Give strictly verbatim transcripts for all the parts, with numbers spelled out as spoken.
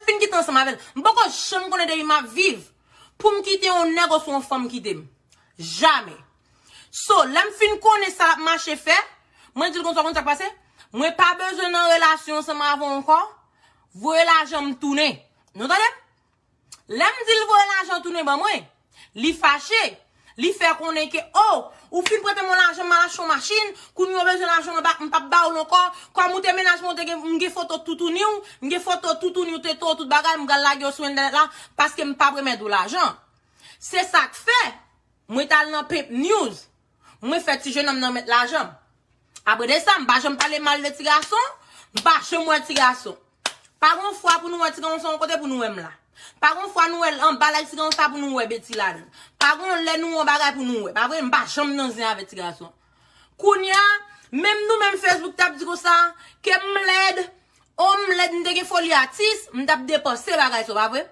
fin kite ansanm avè l. M poko janm konnen depi m ap viv pou m kite yon nèg oswa yon fanm kite m. Jamè. So, lè m fin konnen sa l ap mache fè, mwen di l konsa, konn sa k pase? Mwen pa bezwen nan relasyon ansanm avè w ankò. Voye lajan m tounen. Nou tande m? Lè m di l voye lajan tounen ban mwen, li fache. Li fè konnen ke, oh, ou fin prete mwen lajan, m al achte yon machin, kounye a w bezwen lajan, m pa, m p ap ba w l ankò. Kòm ou te mennaj mwen, ou te gen, m gen foto toutouni w, m gen foto toutouni w te to tout bagay, m pral lage yo sou entènèt la, paske m p ap remèt ou lajan. Se sa k fè, mwen t al nan Pimp News, mwen fè ti jennonm nan met lajan m. Apre de sa, m pa janm pale mal de ti gason, m pa janm wè ti gason. Pa gon fwa pou nou wè ti gason yon kote pou nou wè m la. Pa gon fwa nou wè l anba live ti gason sa pou nou wè Betty ladan. Pa gon lè nou wè yon bagay pou nou wè. Pa vre, m pa janm nan zen avèk ti gason. Kounye a, menm nou menm Facebook t ap di konsa, ke m lèd, o m lèd, m te gen foli atis, m t ap depanse bagay sa, pa vre?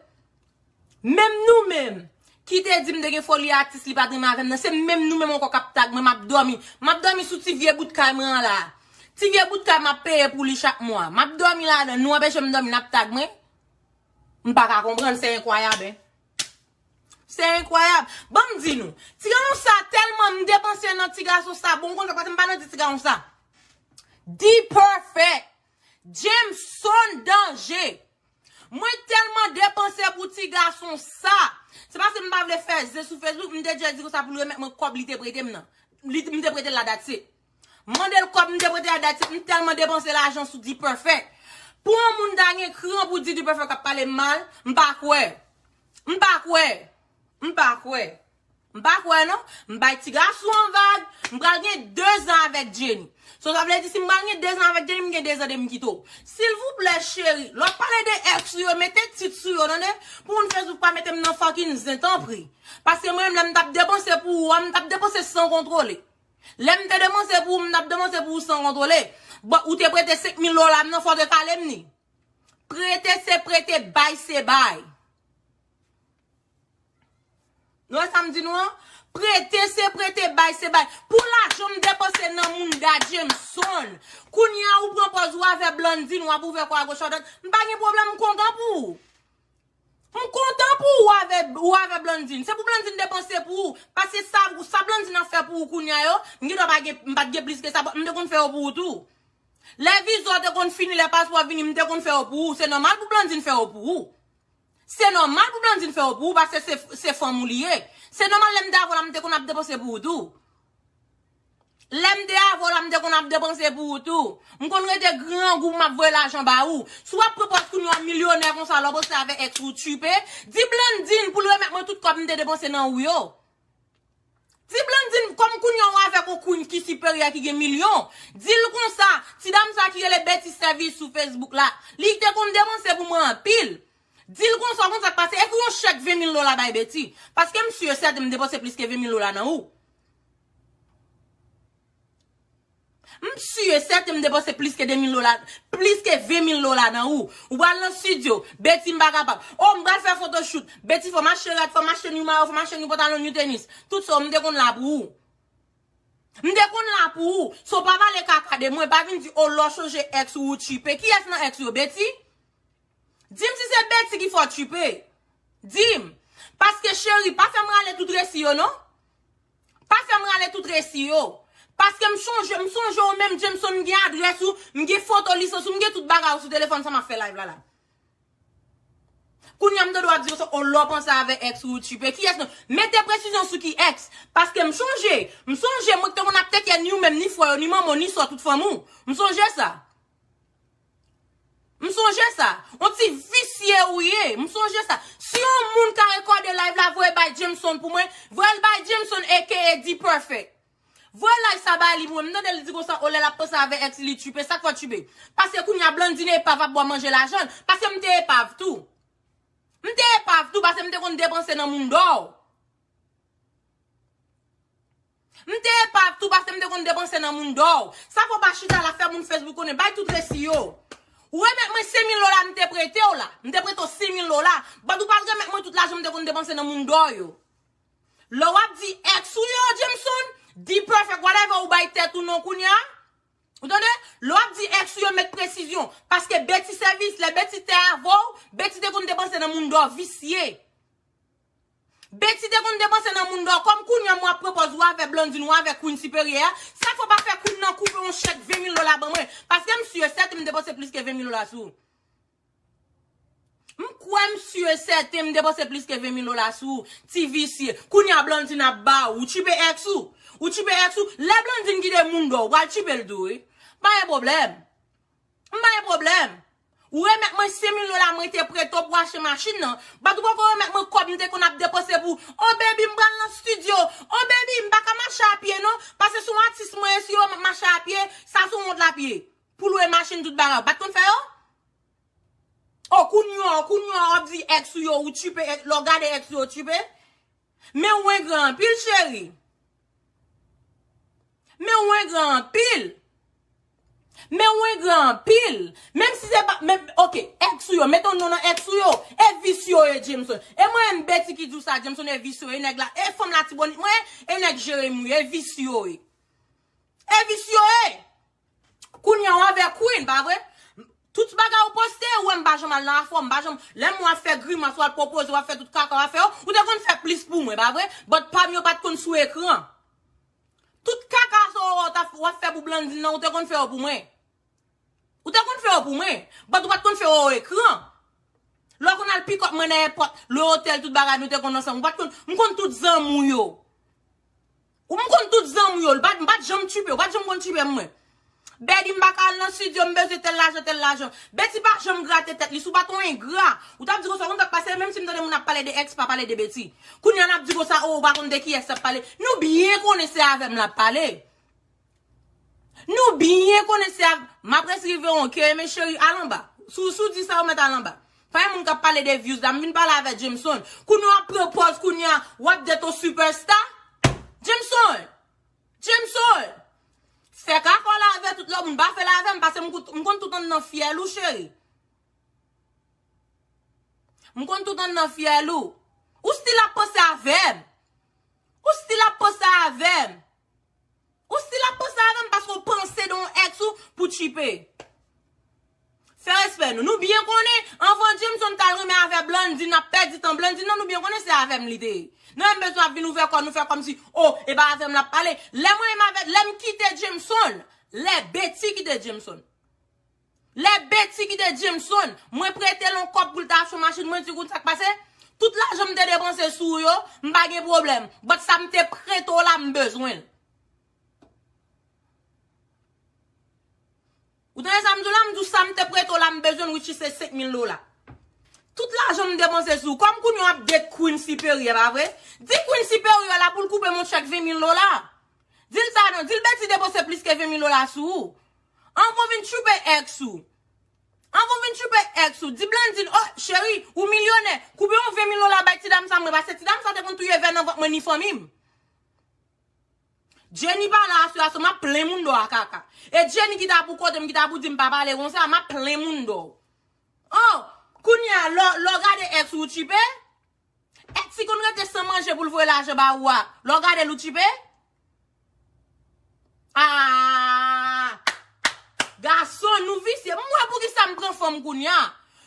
Menm nou menm, ki te di m te gen foli atis, li pa t renmen avè m nan, se menm nou menm ankò k ap tag mwen, m ap dòmi. M ap dòmi sou ti vye bout kay mwen an la. Ti vye bout kay m ap peye pou li chak mwa. M ap dòmi ladan, nou anpeche m dòmi, n ap tag mwen. M pa ka konprann, se enkwayab, en. Se enkwayab. Ban m di nou, ti gason sa tèlman m depanse nan ti gason sa, bon, konn sa, paske m pa nan ti gason sa. D-Perfect, Jameson Danje. Mwen tèlman depanse pou ti gason sa. Se paske m pa vle fè zen sou Facebook, m te djè di konsa pou l remèt mwen kòb li te prete m nan. Li, m te prete l la, that's it. M mande l kòb m te prete a, that's it. M tèlman depanse lajan sou D-Perfect. Pou yon moun ta gen kran pou di D-Perfect ap pale m mal, m pa kwè. M pa kwè. M pa kwè. M pa kwè non. M bay ti gason an vag. M pral gen de zan avèk Jenny. So, sa vle di, si m pral gen de zan avèk Jenny, m gen de zan de m kite w. Silvouplè, cheri, lè w ap pale de ex ou yo, mete tit sou yo, tande? Pou moun Facebook pa mete m nan fucking zen, tanpri. Paske mwen menm, lè m t ap depanse pou ou a, m t ap depanse san kontwole. Lè m te depanse pou ou, m t ap depanse pou ou san kontwole. Bon, ou te prete senk mil dola m nan, fò w te kale m ni. Prete se prete, bay se bay. Nou wè sa m di nou an? Prete se prete, bay se bay. Pou lajan m depanse nan mounda Jameson. Kounye a ou pran pòz ou avè Blandine, w ap ouvè kò a goch a dwat. M pa gen pwoblèm, m kontan pou ou. M kontan pou ou avè, ou avè Blandine. Se pou Blandine depanse pou ou. Paske sa, sa Blandine ap fè pou ou kounye a yo, m gen dwa pa gen, m pa t gen plis ke sa, m te konn fè yo pou ou tou. Lè viza w te konn fini, lè paspò vini, m te konn fè yo pou ou. Se nòmal pou Blandine fè yo pou ou. Se nòmal pou Blandine fè yo pou ou, paske se, se fanm ou li ye. Se nòmal lè m te avè w la, m te konn ap depanse pou ou tou. Lè m te avè w la, m te konn ap depanse pou ou tou. M konn rete grangou, m ap voye lajan ba ou. Si w ap pran pòz kounye a milyonè konsa, lè w panse avè ex ou tchipe, di Blandine pou l remèt mwen tout kòb m te depanse nan ou yo. Di Blandine, kòm kounye a w avèk yon queen ki siperyè, ki gen milyon, di l konsa, ti dam sa ki rele Betty Service sou Facebook la, li te konn depanse pou mwen anpil. Di l konsa, konn sa k pase, ekri yon chèk ven mil dola bay Betty. Paske m si e sèten m depanse plis ke ven mil dola nan ou. M si e sèten m depanse plis ke de mil dola, plis ke ven mil dola nan ou. Ou pral nan estidyo, Betty m pa kapab. O, m pral fè photoshoot, Betty fò m achte rad, fò m achte new mayo, fò m achte new pantalon, new tenis. Tout sa, m te konn la pou ou. M te konn la pou ou. So, pa pale kaka de mwen, pa vin di, o, lè w chonje ex ou, ou tchipe. Kiyès nan ex yo, Betty? Di m si se Betty ki fè w tchipe. Di m. Paske cheri, pa fè m rale tout resi yo, non. Pa fè m rale tout resi yo. Paske m chonje, m sonje w menm, Jameson, m gen adrès ou, m gen foto lisans ou, m gen tout bagay ou sou telefòn sa m ap fè live la la. Kounye a m tande w ap di konsa, o lè w panse avè ex ou, ou tchipe. Kiyès non? Mete presizyon sou ki ex. Paske m chonje, m sonje mwen ki te konn ap teke ni ou menm, ni frè yo, ni manman w, ni sè w, tout fanmi w. M sonje sa. M sonje sa. On ti visye ou ye. M sonje sa. Si yon moun ka rekòde live la, voye bay Jameson pou mwen. Voye l bay Jameson, A K A D-Perfect. Voye live sa bay li pou mwen. M tande l di konsa, o lè l ap panse avè ex li tchipe. Sa k fè w tchipe? Paske kounye a Blandine epav ap bò manje lajan l. Paske m te epav tou. M te epav tou, paske m te konn depanse nan moun dò. M te epav tou, paske m te konn depanse nan moun dò. Sa fè w pa chita la fè moun Facebook konnen, bay tout resi yo. Ou remèt mwen senk mil dola m te prete w la. M te prete w senk mil dola. But ou pa t remèt mwen tout lajan m te konn depanse nan moun dò yo. Lè w ap di ex ou yo, Jameson, D-Perfect, whatever, ou bay tèt ou non kounye a. Ou tande? Lè w ap di ex ou yo, met presizyon. Paske Betty sèvis, lè Betty te avè w, Betty te konn depanse nan moun dò visye. Betty te konn depanse nan moun dò. Kòm kounye a mwen ap pran pòz ou avè Blondine, ou avè Queen Siperyè a, sa fè w pa fè Queen nan koupe yon chèk ven mil dola ban mwen. Paske m si e sèten m depanse plis ke ven mil dola sou ou. M kwè m si e sèten m depanse plis ke ven mil dola sou ou, ti visye. Kounye a Blondine ap ba ou, ou tchipe ex ou. Ou tchipe ex ou. Lè Blondine kite moun dò, ou pral tchipe l tou, wi. Pa gen pwoblèm. M pa gen pwoblèm. Ou remèt mwen senk mil dola mwen te prete w pou achte machin nan. But ou poko remèt mwen kòb m te konn ap depanse pou, "Oh baby, m pral nan studio. Oh baby, m pa ka mache a pye non. Paske se yon atis mwen ye, si yo m ap mache a pye, sa se yon wont lapye." Pou lwe machin, tout bagay. Ou pa t konn fè yo? Oh, kounye a, kounye a, w ap di ex ou yo, ou tchipe, ex, lè w gade ex ou yo, ou tchipe. Men ou engra anpil, cheri. Men ou engra anpil. Men ou engra anpil. Menm si se pa, men, ok, ex ou yo, mete yon non nan ex ou yo. E visye yo ye, Jameson. E mwen menm Betty ki di w sa, Jameson, e visye yo ye, nèg la, e fanm Latibonit mwen, e nèg Jeremi, e visye yo ye. E visye yo ye. Kounye a w avè Queen, pa vre? Tout bagay ou poste, ou wè m pa janm al nan afè w, m pa janm, lè m wè w ap fè grimas, w al pwopoze, w ap fè tout kaka w ap fè yo, ou te konn fè plis pou mwen, pa vre? But pa m yo pa t konn sou ekran. Tout kaka sa w wè w t ap, w ap fè pou Blondine nan, ou te konn fè yo pou mwen. Ou te konn fè yo pou mwen, but ou pa t konn fè yo ekran. Lè w konn al pick up mwen nan èpòt, le otèl, tout bagay nou te konn ansanm. Ou pa t konn, m konn tout zanmi w yo. Ou m konn tout zanmi w yo, m pa, m pa t janm tchipe, ou pa t janm konn tchipe m mwen. Betty, m pa ka al nan studio, m bezwen tèl lajan, tèl lajan. Betty pa janm grate tèt li, si w pa t yon engra. Ou t ap di konsa, ou konn sa k pase, menm si m tande moun ap pale de ex, pa pale de Betty. Kounye a n ap di konsa, oh, ou pa konn de kiyès l ap pale. Nou byen konnen se avè m l ap pale. Nou byen konnen se avè m ap resi rive yon kè, men cheri, al anba. Si w, si w di sa, ou mèt al anba. Pa gen moun k ap pale de views la, m vin pale avè Jameson. Kounye a w ap pran pòz, kounye a, w ap date yon superstar. Jameson! Jameson! Fè kaka w la avè tout lòt moun, pa fè l avè m, paske m kout-, m konn tout anndan fyèl ou, cheri. M konn tout anndan fyèl ou. Ou still ap panse avè m. Ou still ap panse avè m. Ou still ap panse avè m paske w panse de yon ex ou pou tchipe. Fè respè nou. Nou byen konnen, anvan Jameson t al renmen avè Blondine, n ap pèdi tan Blondine nan, nou byen konnen se avè m li te ye. Nou menm bezwen ap vin ouvè kò nou, fè kòmsi, oh, e pa avè m l ap pale. Lè mwen menm avè, lè m kite Jameson, lè Betty kite Jameson. Lè Betty kite Jameson, mwen prete l yon kòb pou l ta achte yon machin, mwen di, "Kout sa k pase? Tout lajan m te depanse sou ou yo, m pa gen pwoblèm. But sa m te prete w la, m bezwen l." Ou tande sa m di w la? M di w sa m te prete w la, m bezwen l, which is se senk mil dola. Tout lajan m depanse sou ou. Kòm kounye a w ap date Queen Siperyè, pa vre? Di Queen Siperyè la pou l koupe m yon chèk ven mil dola. Di l sa non, di l Betty depanse plis ke ven mil dola sou ou. Anvan w vin tchipe ex ou. Anvan w vin tchipe ex ou, di Blondine, oh, cheri, ou milyonè, koupe yon ven mil dola bay ti dam sa mwen, paske ti dam sa te konn touye vè nan vant mwen ni fanmi m. Jenny pa la aswè a, so m ap plen moun dò a kaka. E Jenny ki ta pou kote m, ki ta pou di m pa pale konsa, m ap plen moun dò. Oh, kounye a, lè, lè w gade ex ou tchipe, ex ki konn rete san manje pou l voye lajan ba ou a, lè w gade l ou tchipe? Ah! Gason, nou visye. M wè poukisa m pran fanm kounye a.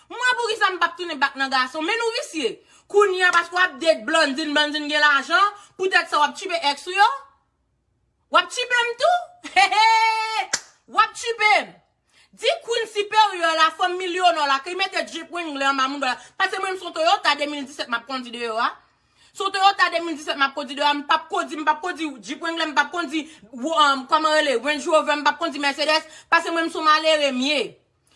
M wè poukisa m p ap tounen bak nan gason. Men nou visye. Kounye a, paske w ap date Blondine, Blondine gen lajan, poutèt sa w ap tchipe ex ou yo? W ap tchipe m tou? Hehe! W ap tchipe m. Di Queen Siperyè la, fanm milyonè la, ki mete Jeep Wrangler anba moun dò la. Paske mwen, m se yon Toyota de mil disèt m ap kondi deyò a. Se yon Toyota de mil disèt m ap kondi deyò a, m p ap kondi, m p ap kondi Jeep Wrangler, m p ap kondi, um, kòman rele, Range Rover, m p ap kondi Mercedes, paske mwen, m se yon malere m ye.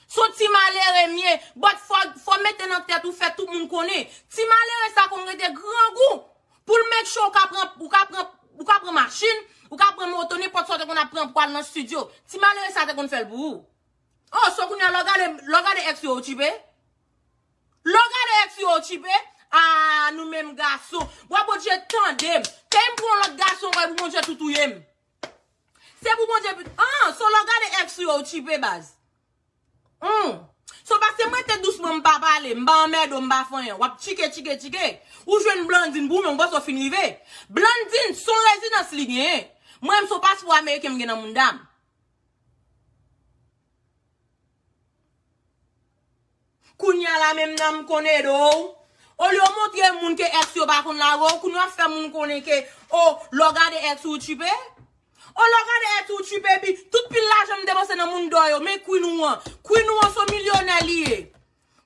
Se yon ti malere m ye. But fò, fò mete nan tèt ou, fè tout moun konnen. Ti malere sa konn rete grangou. Pou l make sure ou ka pran, ou ka pran, ou ka pran machin, ou ka pran moto, nenpòt sa w te konn ap pran pou al nan studio. Ti malere sa te konn fè l pou ou. Oh, so kounye a, lè w gade, lè w gade ex yo, ou tchipe? Lè w gade ex yo, ou tchipe? Ah, nou menm gason. Bwa Bondye tande m. Ke m pran yon lòt gason ankò, e pou Bondye tou touye m. Se pou Bondye pit-, ah, so lè w gade ex yo, ou tchipe baz. Hmm. So, paske mwen te dousman, m pa pale, m pa anmède w, m pa fè anyen. W ap tchike, tchike, tchike. Ou jwenn Blondine pou ou menm, ou panse w fin rive. Blondine, se yon rezidans li genyen. Mwen menm, se yon paspò ameriken m gen nan mounda m. Kounye a la menm nan m konn ede w. Olye w montre moun ke ex yo pa konn lage w, kounye a w ap fè moun konnen ke, o, lè w gade ex ou, w tchipe. O, lè w gade ex ou, w tchipe, epi tout pil lajan m depanse nan moun dò yo, men Queen ou an. Queen ou an se yon milyonè li ye.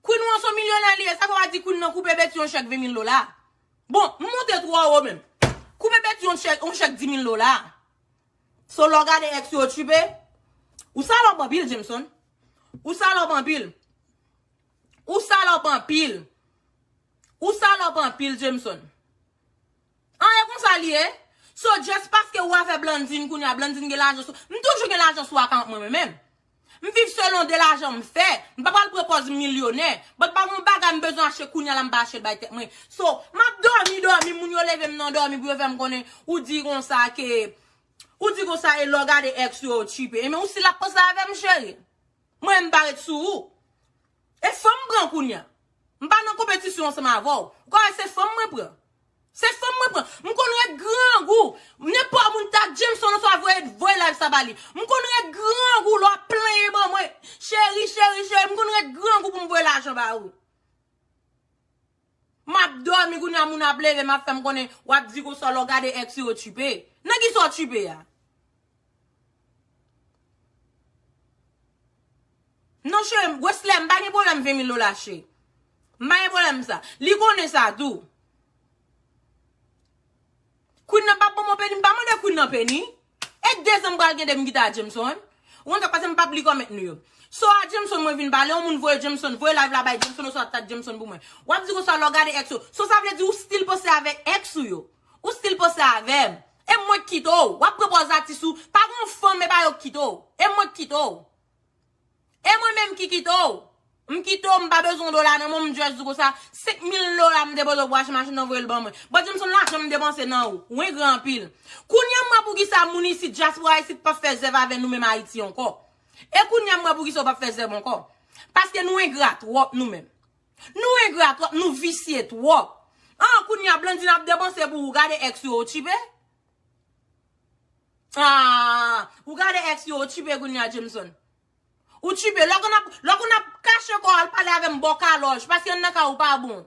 Queen ou an se yon milyonè li ye, sa fè w a di Queen nan koupe Betty yon chèk ven mil dola. Bon, m montre twa ou menm. Koupe Betty yon chèk, yon chèk di mil dola. So, lè w gade ex yo, w tchipe. Ou salòp anpil, Jameson. Ou salòp anpil. Ou salòp anpil. Ou salòp anpil, Jameson. An, e konsa li ye. So, just paske ou avè Blandine kounye a, Blandine gen lajan sou, m toujou gen lajan sou akant mwen, mwen menm. M viv selon de lajan m fè. M pa pral pran pòz milyonè. But pa gon bagay m bezwen achte kounye a la m pa achte l bay tèt mwen. So, m ap dòmi, dòmi, moun yo leve m nan dòmi pou yo fè m konnen, ou di konsa ke, ou di konsa e lè w gade ex yo, w tchipe. Ebyen, ou still ap panse avè m, cheri. Mwen, m pa ret sou ou. E fanm m pran kounye a. M pa nan konpetisyon ansanm avè w. Ou ka wè se fanm mwen pran. Se fanm mwen pran. M konn ret grangou. Nenpòt moun ta Jameson oswa voye, voye live sa ba li. M konn ret grangou lè w ap plenyen ban mwen. Cheri, cheri, cheri, m konn ret grangou pou m voye lajan ba ou. M ap dòmi kounye a moun ap leve, m ap fè m konnen, w ap di konsa lè w gade ex yo tchipe. Nan kisa w tchipe a? Non, cheri, Wesley, m pa gen pwoblèm ven mil dola, cheri. M pa gen pwoblèm sa. Li konnen sa tou. Queen nan p ap ban mwen peni, m pa mande Queen nan peni. E de zan m pral gen depi m kite a Jameson. Ou konn sa k pase, m p ap li kòmèt nou yo. So a Jameson mwen vin pale, yon moun voye Jameson, voye live la bay Jameson, oswa tag Jameson pou mwen. W ap di konsa lè w gade ex yo. So sa vle di ou still panse avèk ex ou yo. Ou still panse avè m. E mwen k kite w. W ap pran pòz atis ou. Pa gen yon fanm e pa yo k kite w. E mwen k kite w. E mwen menm ki kite w. M kite w, m pa bezwen yon dola nan men w, m just di konsa, senk mil dola m depoze w pou achte machin nan voye l ban mwen. But Jameson, lajan m depanse nan ou. Ou engra anpil. Kounye a m wè poukisa moun isit, dyaspora isit, p ap fè zèv avè nou menm Ayiti ankò. E kounye a m wè poukisa w p ap fè zèv ankò. Paske nou engra twòp nou menm. Nou engra twòp, nou visye twòp. An, kounye a Blandine ap depanse pou ou gade ex yo, ou tchipe? Ah, ou gade ex yo, ou tchipe kounye a Jameson. Ou tchipe, lè w konn ap, lè w konn ap kache kò w al pale avè m bò kalòj, paske anndan kay ou pa bon.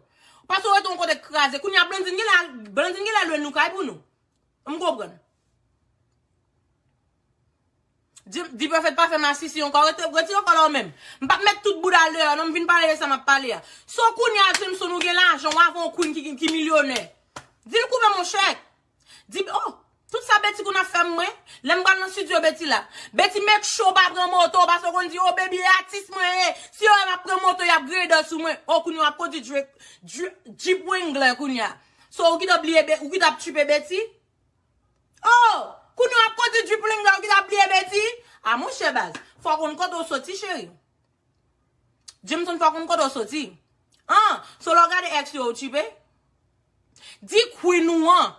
Paske w rete yon kote k kraze. Kounye a Blandine genlè, Blandine genlè lwe nou kay pou nou. M konprann. Di, di Perfect pa fè masisi ankò, rete, retire kò la w menm. M p ap met tout bouda l deyò, non, m vin pale de sa m ap pale a. So kounye a Jameson ou gen lajan, w avè yon Queen ki, ki milyonè. Di l koupe m yon chèk. Di, oh, tout sa Betty konn ap fè m mwen. Lè m pral nan studio Betty la. Betty make sure w pa pran moto, paske w konn di, oh, baby, e atis mwen ye. Si yo wè m ap pran moto, y ap grade sou mwen. Oh, kounye a w ap kondui Jeep, Jeep, Jeep Wrangler kounye a. So, ou kite bliye, Be- ou kite ap tchipe Betty? Oh, kounye a w ap kondui Jeep Wrangler, ou kite ap bliye Betty? A monchè baz, fò w konn kote w soti, cheri. Jameson, fò w konn kote w soti. An, so lè w gade ex yo, ou tchipe? Di Queen ou an,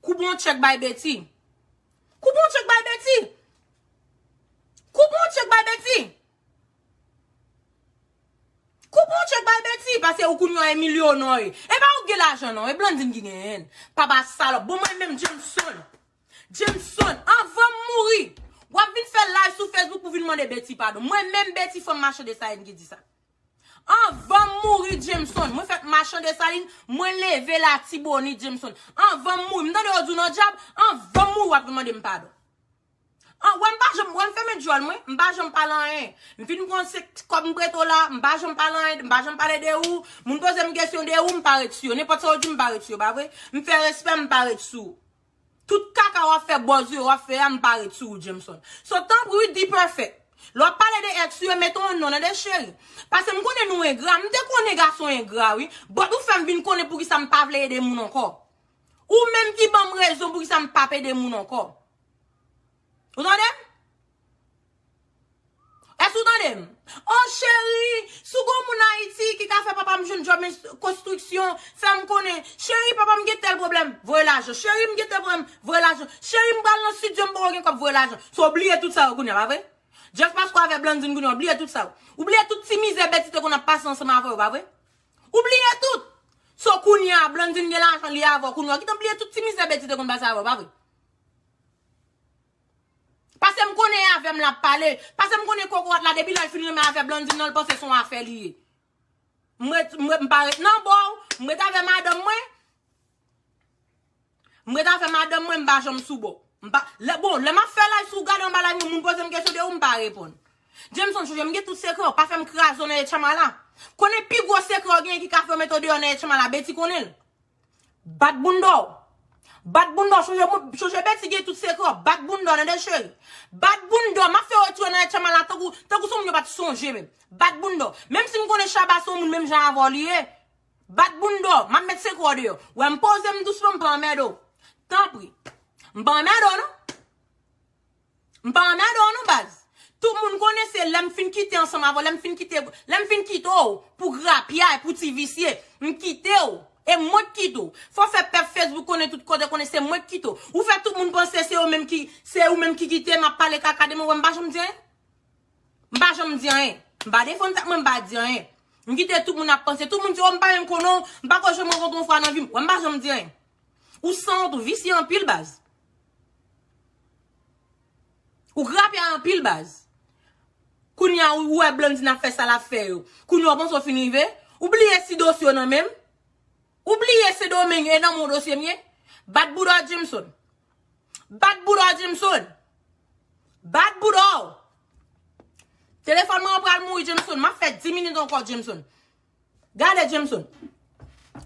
koupe yon tchèk bay Betty. Koupe yon tchèk bay Betty. Koupe yon tchèk bay Betty. Koupe yon tchèk bay Betty, paske ou kounye a e milyonè. E pa ou k gen lajan non, e Blandine ki genyen l. Papa salòp. Bon, mwen menm Jameson. Jameson, anvan m mouri, w ap vin fè live sou Facebook pou vin mande Betty padon. Mwen menm Betty fanm Machan Desalin ki di sa. Anvan m mouri Jameson, mwen fèt Machan Desalin, mwen leve Latibonit Jameson. Anvan m mouri, m tande yo di w nan dyab, anvan m mouri w ap vin mande m padon. An, wè m pa janm, wè m fèmen djòl mwen, m pa janm pale anyen. M fin pran se kòb m prete w la, m pa janm pale anyen, m pa janm pale de ou. Moun poze m kesyon de ou, m pa ret sou yo. Nenpòt sa w di, m pa ret sou yo, pa vre? M fè respè, m pa ret sou ou. Tout kaka w ap fè, bòz yo w ap fè a, m pa ret sou ou, Jameson. So, tanpri, di Perfect. Lè w ap pale de ex ou yo, mete yon non nan de cheri. Paske m konnen nou engra, m te konnen gason engra, wi. But ou fè m vin konnen poukisa m pa vle ede moun ankò. Ou menm ki ban m rezon poukisa m p ap ede moun ankò. Ou tande m? Èske ou tande m? Oh, cheri, si w gon moun Ayiti ki ka fè papa m jwenn djòb konstriksyon, fè m konnen. Cheri, papa m gen tèl pwoblèm, voye lajan. Cheri, m gen tèl pwoblèm, voye lajan. Cheri, m pral nan estidyo, m poko gen kòb, voye lajan. So, bliye tout sa yo kounye a, pa vre? Just paske w avè Blandine kounye a, w bliye tout sa yo. Ou bliye tout ti mizè Betty te konn ap pase ansanm avè w, pa vre? Ou bliye tout. So, kounye a, Blandine gen lajan, li avè w kounye a. Kite w bliye tout ti mizè Betty te konn pase avè w, pa vre? Paske m konnen e avè m l ap pale. Paske m konnen kokorat la, depi lè l fin renmen avè Blandine nan, l panse se yon afè li ye. M ret, m ret, m pa ret nan bò w. M ret avè madanm mwen. M ret avè madanm mwen, m pa janm sou bò. M pa, lè, bon, lè m ap fè live, si w gade anba live mwen, moun poze m kesyon de ou, m pa reponn. Jameson, chonje m gen tout sekrè w, pa fè m kraze w nan etchanm la. Konnen pi gwo sekrè w genyen ki ka fè w mete w deyò nan etchanm la, Betty konnen l. Bat bounda w. Bat bounda w, chonje, moun- chonje Betty gen tout sekrè w. Bat bounda w, tande cheri. Bat bounda w, m ap fè w retire nan etchanm la, tankou, tankou se yon moun yo pa t sonje menm. Bat bounda w. Menm si m konnen Shabba se yon moun menm jan avè w li ye. Bat bounda w, m ap met sekrè w deyò. Wè m poze m dousman, m pa anmède w. Tanpri. M pa anmède w non. M pa anmède w non baz. Tout moun konnen se lè m fin kite ansanm avè w, lè m fin kite, lè m fin kite w pou grapyay, pou ti visye, m kite w. E mwen k kite w. Fò fè pèp Facebook konnen tout kote konnen se mwen k kite w. Ou fè tout moun panse se yo menm ki, se ou menm ki kite m ap pale kaka de mwen, wè m pa janm di anyen. M pa janm di anyen. M pa defann tèt mwen, m pa di anyen. M kite tout moun ap panse. Tout moun di, o, m pa menm konnen w, m pa ko janm rankontre w yon fwa nan vi m. Wè, m pa janm di anyen. Ou sanwont, ou visye anpil baz. Ou grapyay anpil baz. Kounye a, ou wè Blandine ap fè sa l ap fè yo. Kounye a, w panse w fin rive? Ou bliye si dosye w nan men m? Ou bliye Sendomeng e nan men w dosye m ye? Bat bouda w, Jameson. Bat bouda w, Jameson. Bat bouda w. Telefòn mwen an pral mouri, Jameson. M ap fè dis minit ankò, Jameson. Gade, Jameson.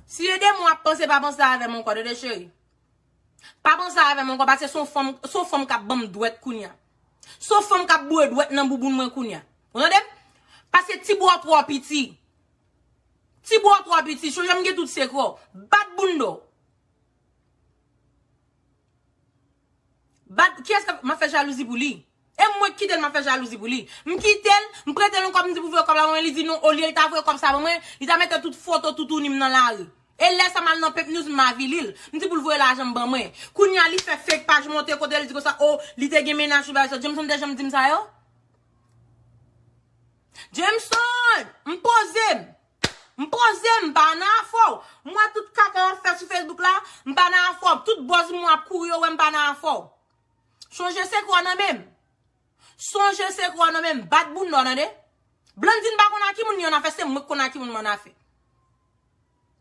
Si e de mwen w ap panse, pa panse avè m ankò, tande cheri. Pa panse avè m ankò, paske se yon fanm, se yon fanm k ap ban m dwèt kounye a. Se yon fanm k ap boure dwèt nan bouboun mwen kounye a. Ou tande m? Paske ti bwa w twò piti. Ti bwa w twò piti, chonje m gen tout sekrè w. Bat bounda w. Bat, kiyès k ap, m ap fè jalouzi pou li? E mwen k kite l, m ap fè jalouzi pou li. M kite l, m prete l yon kòb, m di pou voye kòb la ban mwen, li di non, olye l ta voye kòb sa ban mwen, li ta mete tout foto toutouni m nan lari. E lè sa m al nan Pep News, m avili l. M di pou l voye lajan m ban mwen. Kounye a, li fè fake paj monte kote l di konsa, o, li te gen mennaj sou bagay sa. Jameson te janm di m sa yo? Jameson, m poze m. M poze m, m pa nan afè w. M wè tout kaka w ap fè sou Facebook la, m pa nan afè w. Tout buzz moun ap kouri yo wè m pa nan afè w. Chonje sekrè w nan men m. Chonje sekrè w nan men m. Bat bounda w, tande? Blandine pa konn a ki moun li annafè, se mwen k konn a ki moun mwen annafè.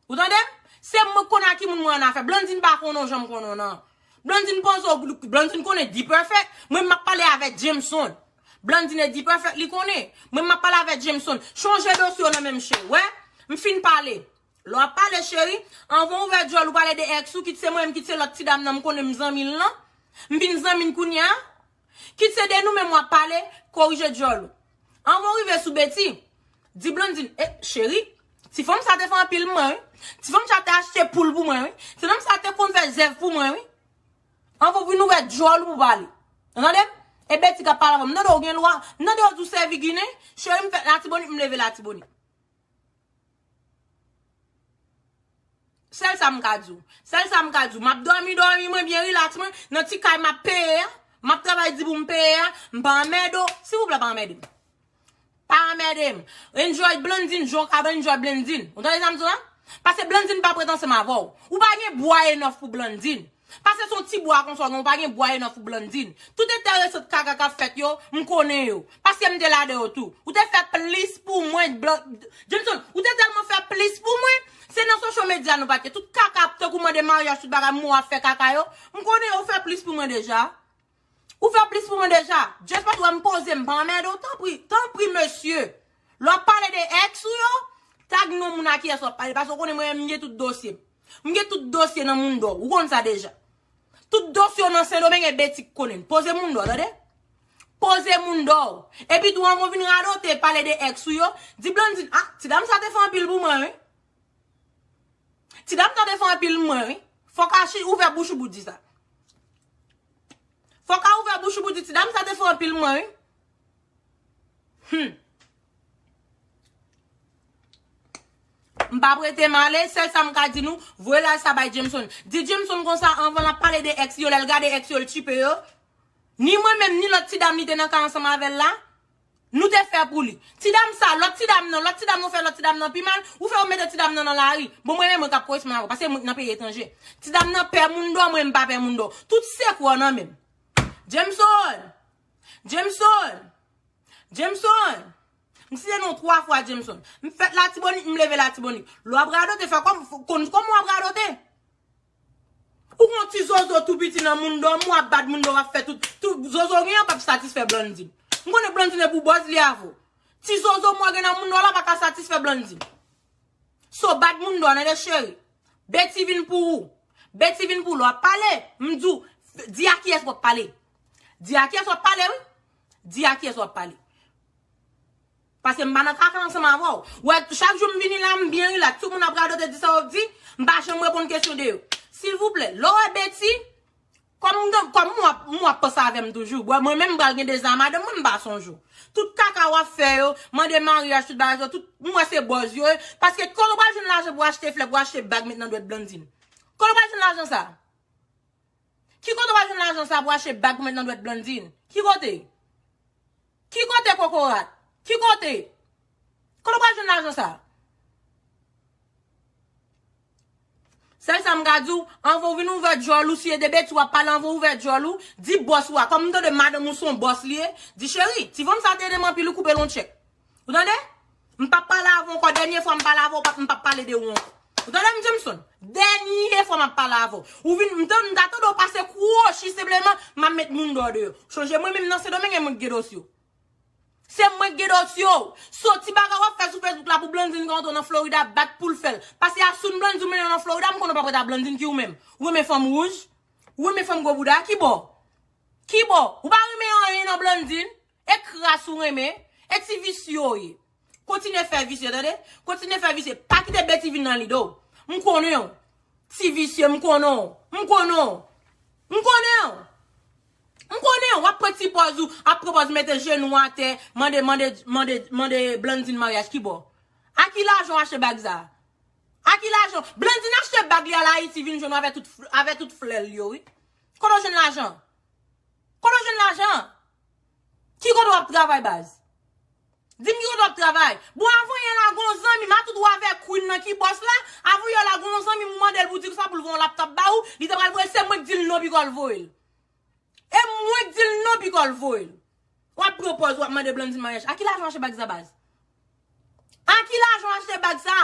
Ou tande m? Se mwen k konn a ki moun mwen annafè. Blandine pa konnen w jan m konnen w nan. Blandine panse w, Blandine konnen D-Perfect. Mwen m ap pale avèk Jameson. Blandine e D-Perfect li konnen. Mwen m ap pale avèk Jameson. Chonje dosye w nan men m cheri. Wè, m fin pale. Lè w ap pale cheri, anvan w ouvè djòl ou pale de ex ou, kit se mwen menm, kit se lòt ti dam nan m konnen m zanmi l lan. M vin zanmi l kounye a. Kit se de nou menm w ap pale, korije djòl ou. Anvan w rive sou Betty, di Blandine, e, cheri, ti fanm sa te fè anpil mwen, wi. Ti fanm sa te achte poul pou mwen, wi. Ti fanm sa te konn fè zèv pou mwen, wi. Anvan w vin ouvè djòl ou pou pale. Ou tande m? E Betty k ap pale avè w. M tande w gen lwa. M tande w di w sèvi ginen. Cheri, m fèt Latibonit, m leve Latibonit. Sèl sa m ka di w. Sèl sa m ka di w. M ap dòmi, dòmi mwen byen rilaks mwen. Nan ti kay m ap peye a. M ap travay di pou m peye a. M pa anmède w. Silvouplè, pa anmède m. Pa anmède m. Enjoy Blandine, jan w ka enjoy Blandine. Ou tande sa m di w la? Paske Blandine pa prèt ansanm avè w. Ou pa gen bwa enòf pou Blandine. Paske se yon ti bwa konsa w gen, ou pa gen bwa enòf pou Blandine. Tout entèresan kaka k ap fèt yo, m konnen yo. Paske m te ladan yo tou. Ou te fè plis pou mwen, Blan-, Jameson, ou te tèlman fè plis pou mwen. Se nan social media nou pa t ye. Tout kaka ap tankou mande maryaj, tout bagay, mwen w ap fè kaka yo. M konnen yo, ou fè plis pou mwen deja. Ou fè plis pou mwen deja. Just pa t wè m poze m, pa anmède w, tanpri, tanpri, mesye. Lè w ap pale de ex ou yo, tag non moun a kiyès w ap pale, paske w konnen mwen menm m gen tout dosye m. M gen tout dosye nan moun dò, ou konn sa deja. Tout dosye w nan Sendomeng e Betty k konnen l. Poze moun dò, tande? Poze moun dò. Epi tou, anvan w vin radote, pale de ex ou yo, di Blandine, ah, ti dam sa te fè anpil pou mwen, wi. Ti dam sa te fè anpil mwen, wi. Fòk Achi ouvè bouch ou pou di sa. Fòk a ouvè bouch ou pou di ti dam sa te fè anpil mwen, wi. Hmm. M p ap rete m ale, sèl sa m ka di nou, voye live sa bay Jameson. Di Jameson konsa anvan l ap pale de ex yo, lè l gade ex yo, l tchipe yo. Ni mwen menm, ni lòt ti dam li te nan kay ansanm avè l la. Nou te fè pou li. Ti dam sa, lòt ti dam nan, lòt ti dam nan fè lòt ti dam nan pi mal, ou fè yo mete ti dam nan nan lari. Bon, mwen menm, mwen k ap koresponn avè w, paske mwen k nan peyi etranje. Ti dam nan pè moun dò, mwen m pa pè moun dò. Tout sekrè w nan men m. Jameson! Jameson! Jameson! M site non twa fwa Jameson. M fèt Latibonit, m leve Latibonit. Lè w ap radote, fè kòm, konn kòman w ap radote. Ou gon ti zozo tou piti nan moun dò, m w ap bat moun dò, w ap fè tout, tout zozo gen an p ap satisfè Blandine. M konnen Blandine e pou bòz li avè w. Ti zozo m w gen nan moun dò la pa ka satisfè Blandine. So bat moun dò, tande cheri. Beti vin pou ou. Beti vin pou ou. Lè w ap pale, m di w, di a kiyès w ap pale. Di a kiyès w ap pale, wi. Di a kiyès w ap pale. Paske m pa nan kaka ansanm avè w. Wè, chak jou m vini la, m byen rilaks. Tout moun ap radote, di sa yo di, m pa janm reponn kesyon de yo. Silvouplè, lè w wè Beti, kòm m, kòm m w ap, m w ap panse avè m toujou. Bon, mwen menm m pral gen deza madanm mwen, m pa sonje w. Tout kaka w ap fè yo, mande maryaj, tout bagay sa, tout, m wè se bòz yo ye. Paske kote w pral jwenn lajan pou achte flè, pou achte bag, met nan dwèt Blandine? Kote w pral jwenn lajan sa? Ki kote w pral jwenn lajan sa pou achte bag pou met nan dwèt Blandine? Ki kote? Ki kote kokorat? Ki kote? Kote w pral jwenn lajan sa? Sèl sa m ka di w, anvan w vin ouvè djòl ou, si e de beti w ap pale, anvan w ouvè djòl ou, di bòs ou a, kòm m tande madanm ou se yon bòs li ye, di cheri, ti fanm sa te ede m anpil, ou koupe l yon tchèk. Ou tande? M p ap pale avè w ankò. Dènye fwa m pale avè w, m p ap pale de ou ankò. Ou tande m, Jameson? Dènye fwa m ap pale avè w. Ou vin, m ta, m ta tande w pase kwochi senpleman, m ap met moun dò deyò. Chonje mwen menm nan Sendomeng, e mwen k gen dosye w. Se mwen k gen dosye w. So ti bagay w ap fè sou Facebook la pou Blandine ka antre nan Florida, bat pou l fè l. Pase a sou Blandine ou mennen nan Florida, m konnen w p ap ret a Blandine ki ou menm. Ou renmen fanm wouj? Ou renmen fanm gwo bouda? Ki bò? Ki bò? Ou pa renmen anyen nan Blandine? E kras ou renmen, e ti visye w ye. Kontinye fè visye, tande? Kontinye fè visye. Pa kite Beti vin nan lide w. M konnen w. Ti visye, m konnen w. M konnen w. M konnen w. M konnen w. W ap pran ti pòz ou, ap pran pòz mete jenou atè, mande, mande, mande, mande Blandine maryaj. Ki bò? A ki lajan w achte bag sa? A ki lajan? Blandine achte bag li al Ayiti, vin jwenn w avè tout, avè tout flè l yo, wi. Kote w jwenn lajan? Kote w jwenn lajan? Ki kote w ap travay, baz? Di m ki kote w ap travay. Bon, avan yè la, gon zanmi m, a tout ou avè Queen nan ki bòs la, avan yè la, gon zanmi m ou mande l pou di sa pou l voye yon laptòp ba ou, li te pral voye, se mwen k di l non piko l voye l. E mwen k di l non piko l voye l. W ap pran pòz, w ap mande Blandine maryaj. A ki lajan w achte bag sa, baz? A ki lajan w achte bag sa?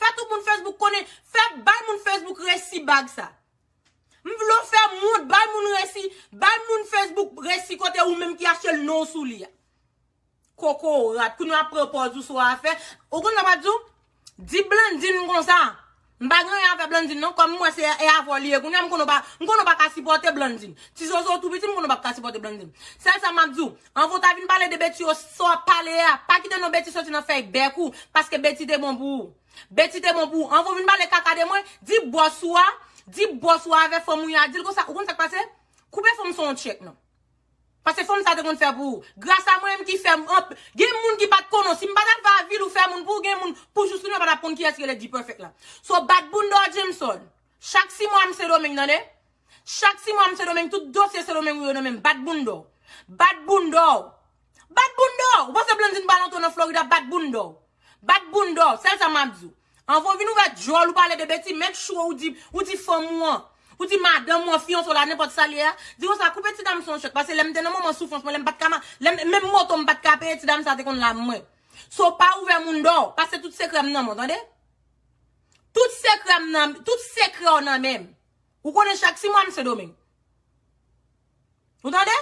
Fè tout moun Facebook konnen, fè bay moun Facebook resi bag sa. M vle w fè moun, bay moun resi, bay moun Facebook resi kote ou menm ki achte l non w sou li a. Kokorat, kounye a pran pòz ou sou afè. Ou konn sa m ap di w? Di Blandine konsa. M pa gen anyen avè Blandine non, kòm m wè se e avè w li ye. Kounye a m konnen w pa, m konnen w pa ka sipòte Blandine. Ti zozo w tou piti, m konnen w p ap ka sipòte Blandine. Sèl sa m ap di w, anvan w ta vin pale de Beti yo, sa w ap pale a, pa kite non Beti soti nan fèy bèk ou, paske Beti te bon pou ou. Beti te bon pou ou. Anvan w vin pale kaka de mwen, di bòs ou a, di bòs ou a avè fanm ou a, di l konsa, ou konn sa k pase? Koupe fanm sa yon tchèk non. Paske fanm sa te konn fè pou ou. Gras a mwen menm ki fè m, gen moun ki pa t konnen w. Si m pa t ap fè avil ou fè moun pou ou, gen moun pou jis kounye a pa t ap konn kiyès ki rele D-Perfect la. So bat bounda w, Jameson. Chak sis mwa m Sendomeng, tande? Chak sis mwa m Sendomeng, tout dosye Sendomeng ou yo nan men m. Bat bounda w. Bat bounda w. Bat bounda w. Ou panse Blandine pral antre nan Florida, bat bounda w. Bat bounda w. Sèl sa m ap di w. Anvan w vin ouvè djòl ou pale de Beti, make sure ou di, ou di fanm ou an, ou di madanm ou an, fiyanse w la, nenpòt sa l ye a, di konsa, koupe ti dam sa yon tchèk, paske lè m te nan moman soufrans mwen, lè m pa t ka ma-, lè m, menm moto m pa t ka peye, ti dam sa te konn la mwen. So pa ouvè moun dò, pase tout sekrè m nan men w, tande? Tout sekrè m nan, tout sekrè w nan men m. Ou konnen chak sis mwa m Sendomeng. Ou tande?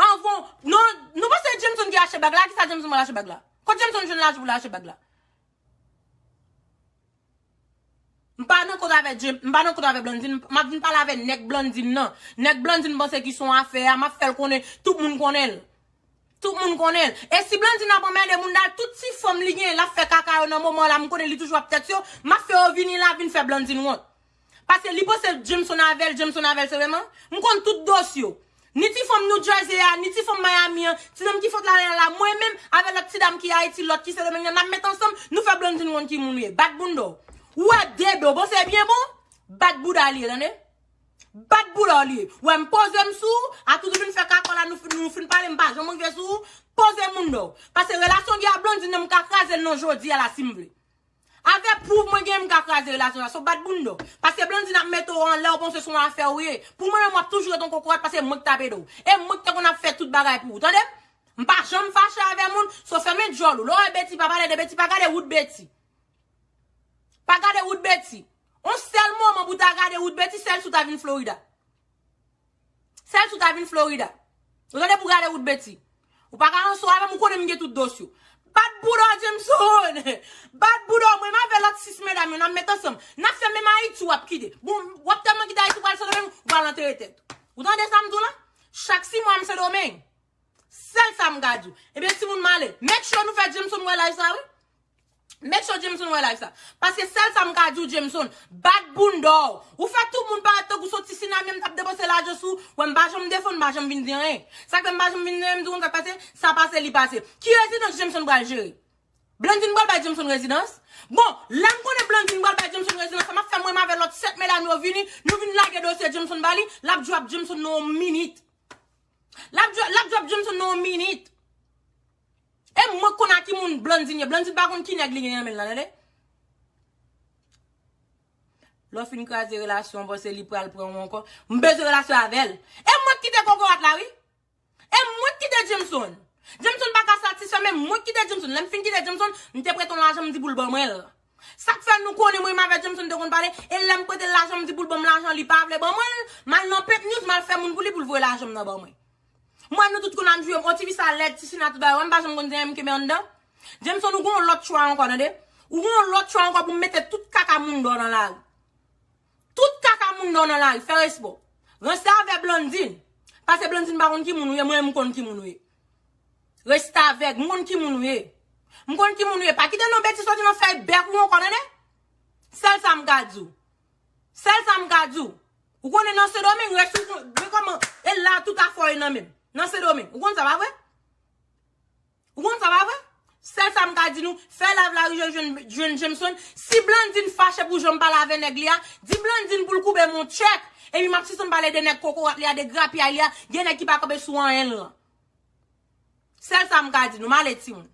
Anvan, non, nou panse Jameson ki achte bag la? Kisa Jameson pral achte bag la? Kot Jameson jwenn lajan pou l achte bag la? M pa nan kont avè James, m pa nan kont avè Blandine, m ap vin pale avè nèg Blandine nan. Nèg Blandine panse ki se yon afè a, m ap fè l konnen, tout moun konnen l. Tout moun konnen l. E si Blandine ap anmède moun nan, tout ti fanm li gen, l ap fè kaka yo nan moman la, m konnen li toujou ap tèt yo, m ap fè yo vini la, vin fè Blandine wont. Paske li panse Jameson avè l, Jameson avè l, se vrèman. M konn tout dosye yo. Ni ti fanm New Jersey a, ni ti fanm Miami an, ti nonm ki fòt la, la, la, mwen menm, avè lòt ti dam ki Ayiti, lòt ki Sendomeng nan, n ap met ansanm, nou fè Blandine wont ki moun li ye. Bat bounda w. Ou wè de do, bon, se byen bon? Bat bouda li ye, tande? Bat bouda w li ye. Wè, m poze m sou ou, a tout ou vin fè kaka w la, nou fin, nou fin pale, m pa janm rive sou ou, poze bounda w. Paske relasyon gen a Blandine nan, m ka kraze l nan jodi a la, si m vle. Avè pwouv mwen gen, m ka kraze relasyon sa. So bat bounda w. Paske Blandine ap mete w anlè, w panse se yon afè ou ye. Pou mwen menm, w ap toujou ret yon kokorat paske mwen k t ap ede w. E mwen k te konn ap fè tout bagay pou ou. Tande? M pa janm fache avè moun, so fèmen djòl ou. Lè w wè Betty pa pale de Betty, pa gade wout Betty. Pa gade wout Betty. On sèl moman pou ta gade wout Betty, sèl si w ta vin Florida. Sèl si w ta vin Florida. Ou tande pou gade wout Betty. Ou pa ka ansanm avè m, ou konnen m gen tout dosye w. Bat bouda w, Jameson! Bat bouda w, mwen m avè lòt sis medam yo, n ap met ansanm. N ap fè menm Ayiti w ap kite. Bon, w ap tèlman kite Ayiti, w pral Sendomeng, ou pral antere tèt. Ou tande sa m di w la? Chak sis mwa m Sendomeng. Sèl sa m ka di w. Ebyen, timoun m ale. Make sure nou fè Jameson wè live sa, wi. Make sure Jameson wè live sa. Paske sèl sa m ka di w, Jameson, bat bounda w. Ou fè tout moun parèt tankou se yon ti sinamye m t ap depanse lajan sou. Wè, m pa janm defann, m pa janm vin di anyen. Sa k fè m pa janm vin di anyen, m di w konn sa k pase, sa pase, li pase. Ki rezidans Jameson pral jere? Blandine pral bay Jameson rezidans? Bon, lè m konnen Blandine pral bay Jameson rezidans, sa m ap fè mwen avè lòt sèt medam yo vini, nou vin lage dosye Jameson ba li, l ap drop Jameson nan yon minit. L ap drop, l ap drop Jameson nan yon minit. E mwen k konn a ki moun Blandine ye. Blandine pa konn ki nèg li gen nan men l la, tande. Lè w fin kraze relasyon, w panse li pral pran w ankò. M bezwen relasyon avè l. E mwen k kite kokorat la, wi. E mwen k kite Jameson. Jameson pa ka satisfè, men mwen k kite Jameson. Lè m fin kite Jameson, m te prete yon lajan, m di pou l ban mwen l. Sa k fè nou konnen mwen menm avè Jameson te konn pale, e lè m prete l lajan, m di pou l ban m lajan, li pa vle ban mwen l, m al nan Pep News, m al fè moun pou li pou l voye lajan m nan ban mwen. Mwen, nou tout konn ap jwe, on ti fi sa lèd, ti sina tout bagay, wè m pa janm konn di anyen, m kenbe anndan. Jameson, ou gen yon lòt chwa ankò, tande? Ou gen yon lòt chwa ankò pou m mete tout kaka moun dò nan lari. Tout kaka moun dò nan lari, fè respè w. Ranse avè Blandine. Paske Blandine pa konn ki moun ou ye, mwen, m konn ki moun ou ye. Restavèk, m konn ki moun ou ye. M konn ki moun ou ye. Pa kite non Betty soti nan fèy bèk ou ankò, tande? Sèl sa m ka di w. Sèl sa m ka di w. Ou konnen nan Sendomeng, rès ou, men kòman, e la tout afè w ye nan men m. Nan Sendomeng. Ou konn sa, pa vre? Ou konn sa, pa vre? Sèl sa m ka di nou, fè live la rive jwenn, jwenn Jameson. Si Blandine fache pou jan m pale avè nèg li a, di Blandine pou l koube m yon tchèk. Epi m ap sispann pale de nèg kokorat li a, de grapyay li a, gen nèg ki pa kanpe sou anyen l lan. Sèl sa m ka di nou, m ale timoun.